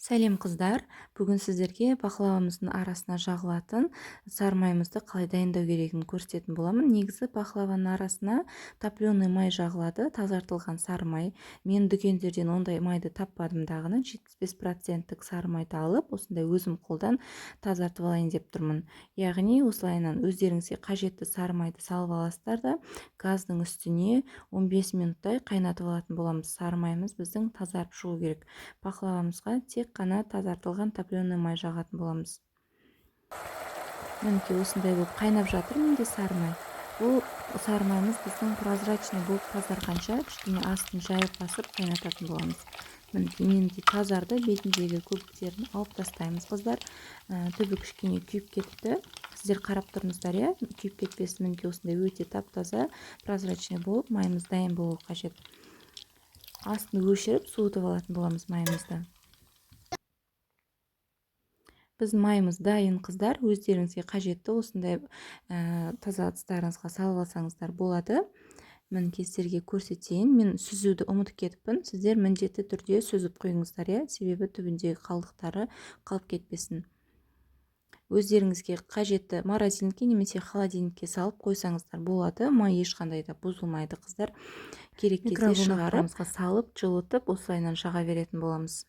Сәлем, қыздар! Бүгін сіздерге пахлавамыздың арасына жағылатын сары майымызды қалай дайындау керегін көрсететін боламын. Негізі пахлаваның арасына топленый май жағылады, тазартылған сары май. Мен дүкендерден ондай майды таппадым дағыны, 75 проценттік сары майды алып, осындай өзім қолдан тазартып алайын деп тұрмын. Яғни осылайынан өздеріңізге қажетті сары майды салып аласыздар да, газдың үстіне 15 минуттай қайнатып алатын боламыз. Сары майымыз біздің тазарып шығу керек. Пахлавамызға тек қана тазартылған топленый май жағатын боламыз. Мінекей, осындай болып қайнап жатыр менде сары май. Бұл сары майымыз біздің прозрачный болып тазарғанша, кішкене астын жайып басып қайнататын боламыз. Мінекей, менде тазарды, бетіндегі көбіктерін алып тастаймыз, қыздар. Түбі кішкене күйіп кетіпті, сіздер қарап тұрыңыздар, иә, күйіп кетпесін. Мінекей, осындай өте тап таза прозрачный болып майымыз дайын болуы қажет. Астын өшіріп, суытып алатын боламыз майымызды. Біздің майымыз дайын, қыздар. Өздеріңізге қажетті осындай таза ыдыстарыңызға салып алсаңыздар болады. Мінекей, сіздерге көрсетейін. Мен сүзуді ұмытып кетіппін, сіздер міндетті түрде сүзіп құйыңыздар, иә, себебі түбіндегі қалдықтары қалып кетпесін. Өздеріңізге қажетті морозильникке немесе холодильникке салып қойсаңыздар болады. Май ешқандай да бұзылмайды, қыздар. Керек кезде шығарып, салып, жылытып, осылайынан жаға беретін боламыз.